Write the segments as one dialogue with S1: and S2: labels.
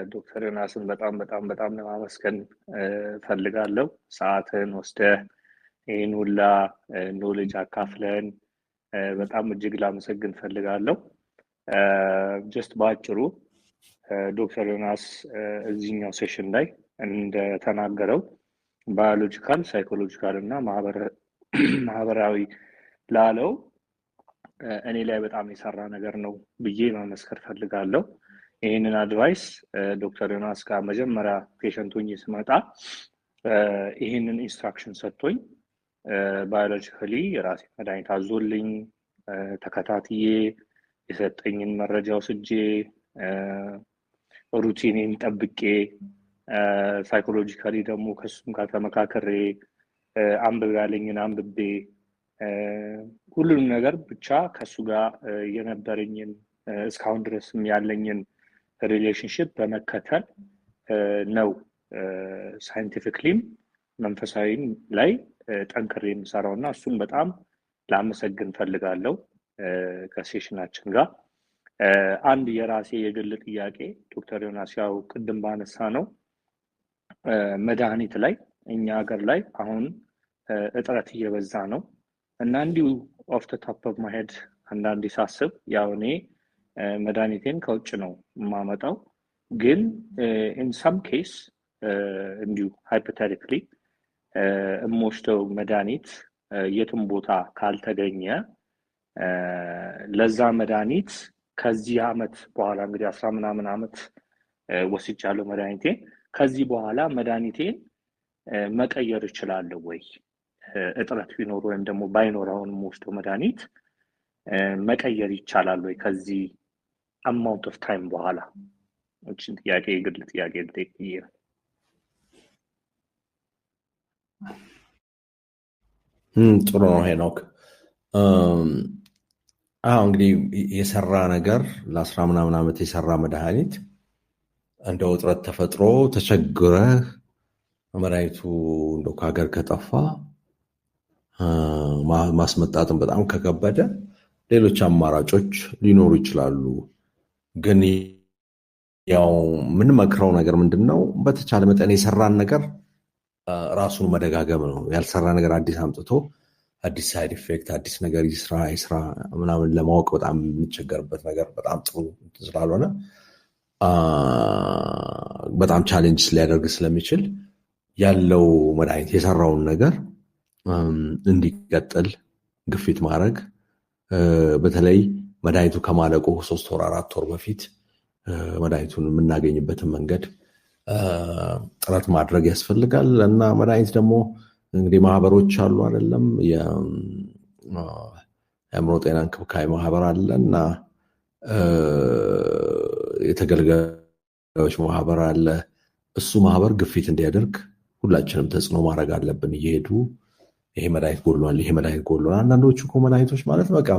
S1: ዶክተር ዮናስን በጣም በጣም በጣም ለማመስገን ፈልጋለሁ። ሰዓትህን ወስደህ ይህን ሁላ knowledge አካፍለን በጣም እጅግ ላመሰግን ፈልጋለሁ። Just በአጭሩ ዶክተር ዮናስ እዚህኛው session ላይ እንደተናገረው biological፣ psychological እና ማህበራዊ ላለው እኔ ላይ በጣም የሰራ ነገር ነው ብዬ መመስከር ፈልጋለሁ። ይህንን advice ዶክተር ዮናስ ጋር መጀመሪያ patient ሆኜ ስመጣ ይህንን instruction ሰጥቶኝ biologically የራሴ መድኃኒት አዞልኝ ተከታትዬ የሰጠኝን መረጃ ወስጄ routine ኤን ጠብቄ psychologically ደግሞ ከሱም ጋር ተመካክሬ አንብብ ያለኝን አንብቤ ሁሉንም ነገር ብቻ ከሱ ጋር የነበረኝን እስካሁን ድረስም ያለኝን relationship በመከተል ነው scientifically ም መንፈሳዊም ላይ ጠንክሬ የምሰራው እና እሱን በጣም ላመሰግን ፈልጋለሁ። ከ session ኣችን ጋር አንድ የራሴ የግል ጥያቄ ዶክተር ዮናስ፣ ያው ቅድም ባነሳ ነው መድኃኒት ላይ እኛ ሀገር ላይ አሁን እጥረት እየበዛ ነው እና እንዲሁ off the top of my head አንዳንዴ ሳስብ ያው እኔ መድኃኒቴን ከውጭ ነው የማመጣው፣ ግን in some case እንዲሁ hypothetically የምወስደው መድኃኒት የትም ቦታ ካልተገኘ ለዛ መድኃኒት ከዚህ አመት በኋላ፣ እንግዲህ 10 ምናምን አመት ወስጃለሁ መድኃኒቴን፣ ከዚህ በኋላ መድኃኒቴን መቀየር እችላለሁ ወይ? እጥረት ቢኖር ወይም ደግሞ ባይኖር አሁን የምወስደው መድኃኒት መቀየር ይቻላል ወይ ከዚህ amount of time በኋላ? እችን ጥያቄ የግል ጥያቄ ልጠይቅ ብዬ ነው።
S2: ጥሩ ነው ሄኖክ። አዎ እንግዲህ የሰራ ነገር ለ10 ምናምን ዓመት የሰራ መድኃኒት እንደው እጥረት ተፈጥሮ ተቸግረህ መድኃኒቱ እንደው ከሀገር ከጠፋ ማስመጣትን በጣም ከከበደ ሌሎች አማራጮች ሊኖሩ ይችላሉ። ግን ያው የምንመክረው ነገር ምንድን ነው? በተቻለ መጠን የሰራን ነገር ራሱን መደጋገም ነው። ያልሰራ ነገር አዲስ አምጥቶ አዲስ side effect አዲስ ነገር ይስራ ይስራ ምናምን ለማወቅ በጣም የምንቸገርበት ነገር በጣም ጥሩ ስላልሆነ በጣም challenge ሊያደርግ ስለሚችል ያለው መድኃኒት የሰራውን ነገር እንዲቀጥል ግፊት ማድረግ፣ በተለይ መድኃኒቱ ከማለቁ 3 ወር 4 ወር በፊት መድኃኒቱን የምናገኝበትን መንገድ ጥረት ማድረግ ያስፈልጋል። እና መድኃኒት ደግሞ እንግዲህ ማህበሮች አሉ አይደለም፣ የአእምሮ ጤና እንክብካቤ ማህበር አለ እና የተገልጋዮች ማህበር አለ። እሱ ማህበር ግፊት እንዲያደርግ ሁላችንም ተጽዕኖ ማድረግ አለብን። እየሄዱ ይሄ መድኃኒት ጎድሏል፣ ይሄ መድኃኒት ጎድሏል። አንዳንዶቹ እኮ መድኃኒቶች ማለት በቃ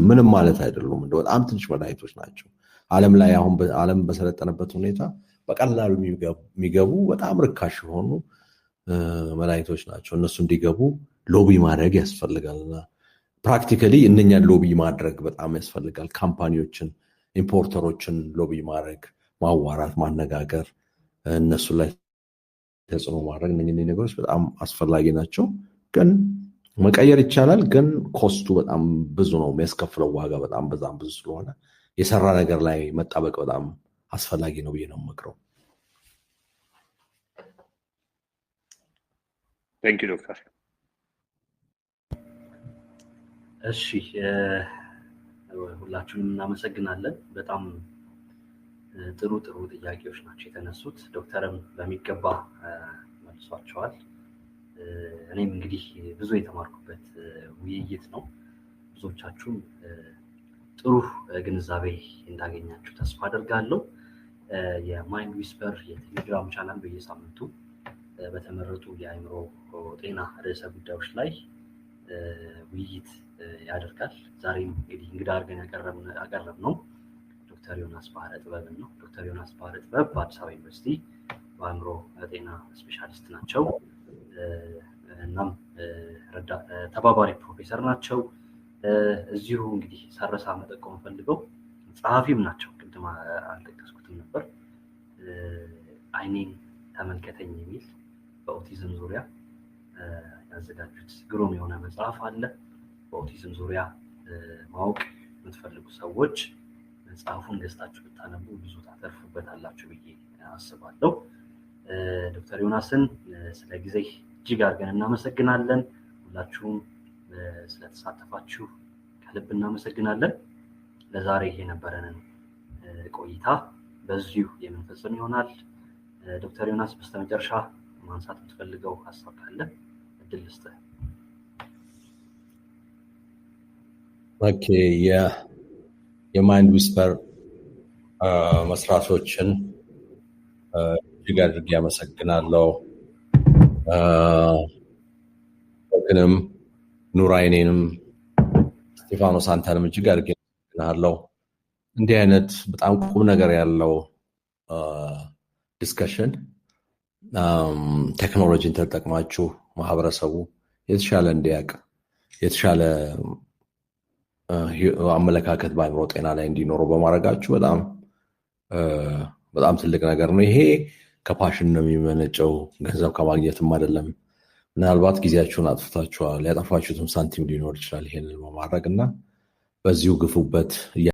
S2: ምንም ማለት አይደሉም፣ እንደው በጣም ትንሽ መድኃኒቶች ናቸው። ዓለም ላይ አሁን ዓለም በሰለጠነበት ሁኔታ በቀላሉ የሚገቡ በጣም ርካሽ የሆኑ መድኃኒቶች ናቸው። እነሱ እንዲገቡ lobby ማድረግ ያስፈልጋል እና practically እነኛን lobby ማድረግ በጣም ያስፈልጋል። Company ዎችን፣ importer ኦችን lobby ማድረግ፣ ማዋራት፣ ማነጋገር፣ እነሱ ላይ ተጽዕኖ ማድረግ እነኚህ ነገሮች በጣም አስፈላጊ ናቸው። ግን መቀየር ይቻላል፣ ግን cost ኡ በጣም ብዙ ነው። የሚያስከፍለው ዋጋ በጣም በጣም ብዙ ስለሆነ የሰራ ነገር ላይ መጣበቅ በጣም አስፈላጊ ነው ብዬ ነው የምመክረው።
S1: Thank you ዶክተር።
S3: እሺ ሁላችሁንም እናመሰግናለን። በጣም ጥሩ ጥሩ ጥያቄዎች ናቸው የተነሱት። ዶክተርም በሚገባ መልሷቸዋል። እኔም እንግዲህ ብዙ የተማርኩበት ውይይት ነው። ብዙዎቻችሁም ጥሩ ግንዛቤ እንዳገኛችሁ ተስፋ አደርጋለሁ። የ Mind Whisper የቴሌግራም ቻናል በየሳምንቱ በተመረጡ የአእምሮ ጤና ርዕሰ ጉዳዮች ላይ ውይይት ያደርጋል። ዛሬም እንግዲህ እንግዳ አድርገን ያቀረብነው ዶክተር ዮናስ ባህረ ጥበብን ነው። ዶክተር ዮናስ ባህረ ጥበብ በአዲስ አበባ ዩኒቨርሲቲ በአእምሮ ጤና ስፔሻሊስት ናቸው። እናም ተባባሪ ፕሮፌሰር ናቸው። እዚሁ እንግዲህ ሳረሳ መጠቆም ፈልገው ጸሐፊም ናቸው። ቅድም አልጠቀስኩትም ነበር። አይኔን ተመልከተኝ የሚል በኦቲዝም ዙሪያ ያዘጋጁት ግሩም የሆነ መጽሐፍ አለ። በኦቲዝም ዙሪያ ማወቅ የምትፈልጉ ሰዎች መጽሐፉን ገዝታችሁ ብታነቡ ብዙ ታተርፉበታላችሁ ብዬ አስባለሁ። ዶክተር ዮናስን ስለ ጊዜ እጅግ አድርገን እናመሰግናለን። ሁላችሁም ስለተሳተፋችሁ ከልብ እናመሰግናለን። ለዛሬ የነበረንን ቆይታ በዚሁ የምንፈጽም ይሆናል። ዶክተር ዮናስ በስተመጨረሻ ማንሳት የምትፈልገው ሀሳብ ካለ እድል ልስጥህ።
S2: Okay፣ የ Mind Whisper መስራቾችን እጅግ አድርጌ አመሰግናለሁ። ግንም ኑራይኔንም ስቴፋኖስ አንተንም እጅግ አድርጌ አመሰግናለሁ። እንዲህ አይነት በጣም ቁም ነገር ያለው discussion ቴክኖሎጂን ተጠቅማችሁ ማህበረሰቡ የተሻለ እንዲያውቅ፣ የተሻለ አመለካከት በአእምሮ ጤና ላይ እንዲኖረው በማድረጋችሁ በጣም በጣም ትልቅ ነገር ነው። ይሄ ከ passion ነው የሚመነጨው፣ ገንዘብ ከማግኘትም አይደለም። ምናልባት ጊዜያችሁን አጥፍታችኋል፣ ያጠፋችሁትም ሳንቲም ሊኖር ይችላል ይሄንን በማድረግ እና በዚሁ ግፉበት።